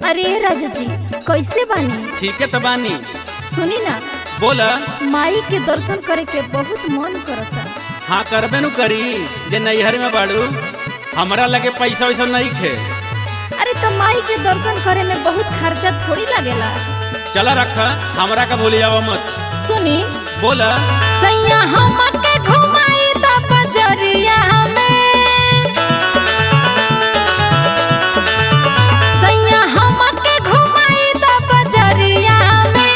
अरे राजा जी कैसे बानी? ठीक है त बानी। सुनी ना। बोला। माई के दर्शन करे के बहुत मन करता। हाँ करबे नु करी, जे नैहर में बाड़ू हमरा लगे पैसा वैसा नहीं खे। अरे तो माई के दर्शन करे में बहुत खर्चा थोड़ी लगेला। चला रखा, हमरा का भूल जावा मत। सुनी। बोला। सैया हमके घुमाई द बजरिया में, सैया हमके घुमाई द बजरिया में,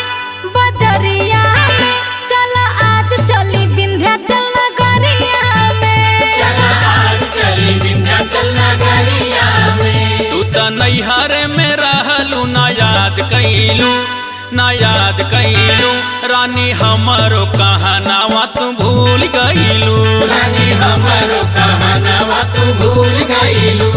बजरिया में। चल आज चली विंध्याचल नगरिया में, चल आज चली विंध्याचल नगरिया में। तू त नैहर में रहलू ना याद कैलू, ना याद कैलू रानी हमरो कहनावा तू भूल गईलू, रानी हमरो कहनावा तू भूल गईलू।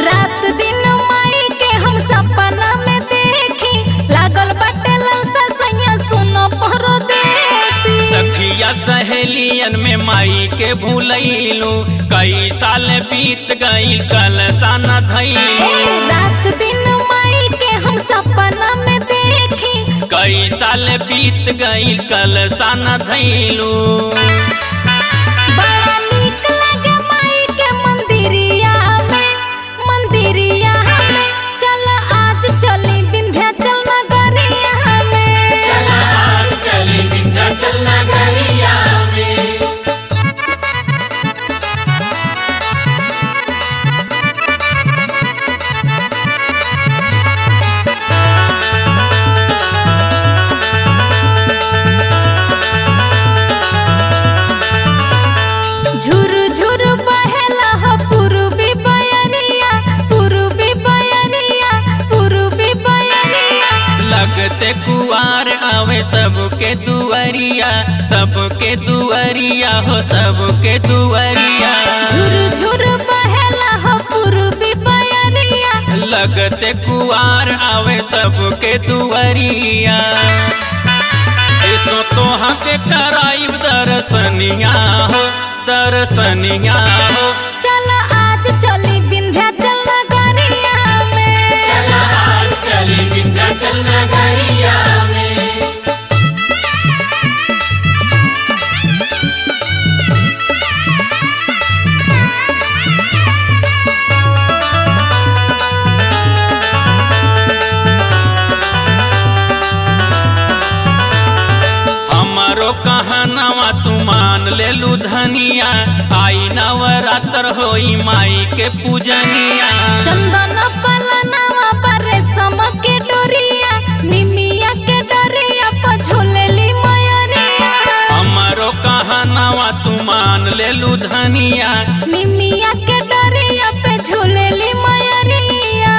रात दिन माई के हम सपना में देखी, लागल बाटे ललसा सैया सुनो परदेसी। सखिया सहेलियन में माई के भूलैलू, कई साल बीत गईल कलसा न धैलू। रात दिन माई के हम सपना में देखी, कई साल बीत गईल कलसा न धैलू। बड़ा नीक लगे माई के मंदिरिया में, मंदिरिया में। चल आज चली विंध्याचल नगरिया में, चल आज चली विंध्याचल नगरिया में। झुर झुर बहेला हो पूर्वी बयरिया, पूर्वी बयरिया, पूर्वी बयरिया। लगते कुआर आवे सबके दुआरिया, सबके दुआरिया हो सबके दुआरिया। झुर झुर बहेला हो पूर्वी बयरिया, लगते कुआर आवे सबके दुआरिया। ऐसो तोहा के कराइब दर्शनिया हो, दर्शनिया हो। चल आज चली विंध्याचल नगरिया में, चल आज चली विंध्याचल नगरिया में। हमारो कहनावा तू मान लेलू धनिया, आई नवरात्र होई माई के पूजनिया। चंदन पलनवा पर रेशम के डोरिया, निमिया के डोरिया पर झूलेली मयरिया। हमारो कहनावा तू मान लेलू धनिया, निमिया के डोरिया पे झूलेली मयरिया।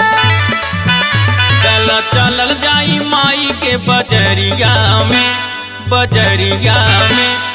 चल चलल जाई माई के बजरिया में, बजरिया में।